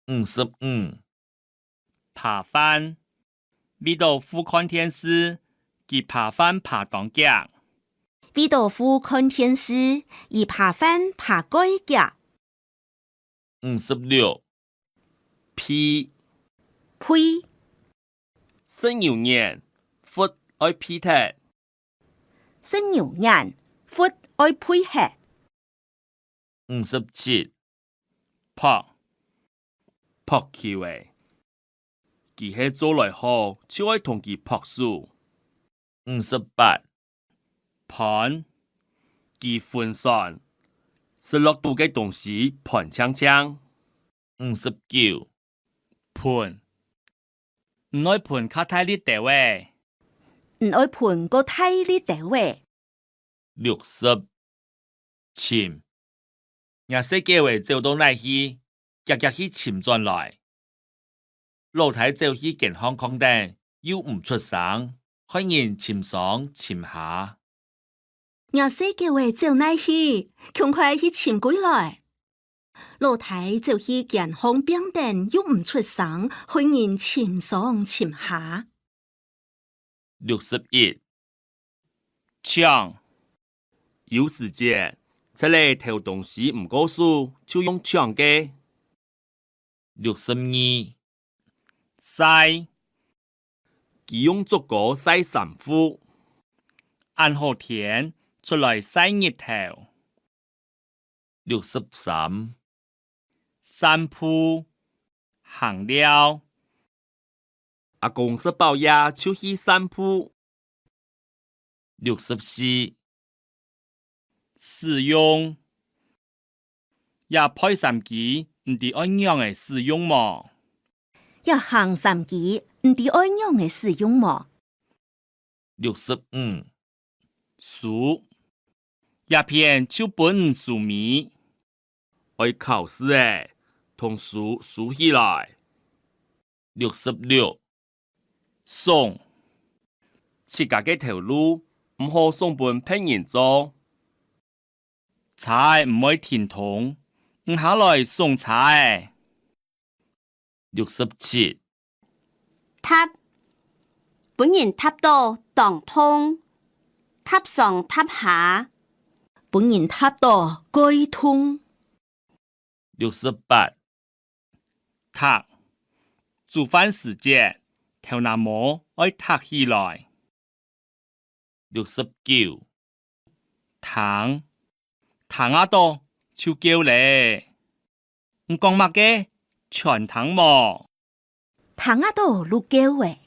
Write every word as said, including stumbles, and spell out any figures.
五十五，扒飯。為著赴看電視，佢扒飯扒當遽。為著赴看電視，佢扒飯扒蓋遽。五十六，避。避。食牛眼，拂愛避忒。食牛眼，拂愛避忒。 五十七，拍。拍球仔。佢係做來好，就愛同佢拍手。五十八，盤。佢分散，食落肚个東西盤淨淨。五十九， 盆。你愛盆較大力兜仔。你愛盆過大力兜仔。六十，尋。若細狗仔走到哪去，遽遽去尋轉來。老弟走去間巷囥等，又毋出聲，害人尋上尋下。 若細狗仔走哪去，共快去尋歸來。老弟走去間巷拚等又毋出聲，害人尋上尋下。六十一，搶。有時節，賊仔偷東西毋過手，就用搶个。 六十二，曬。佢用竹篙曬衫褲。恁好天，出來曬日頭。六十三，散步，行尞。阿公食飽夜就去散步。 六十四，使用。這背衫機，毋知愛仰仔使用無？這行衫機，毋知愛仰仔使用無？六十五，書。這篇就分你書尾。愛考試咧，同書收起來。 六十六，慫。自家个頭路，毋好慫分別人做。車仔毋會停動，你下來慫車仔。六十七，踏。分人踏到當痛，踏上踏下。分人踏到蓋痛。 六十八，䌈。煮飯時節，頭那毛愛䌈起來。六十九，聽。聽啊到就夠咧。你講麼个？全聽無？聽啊到就夠咧。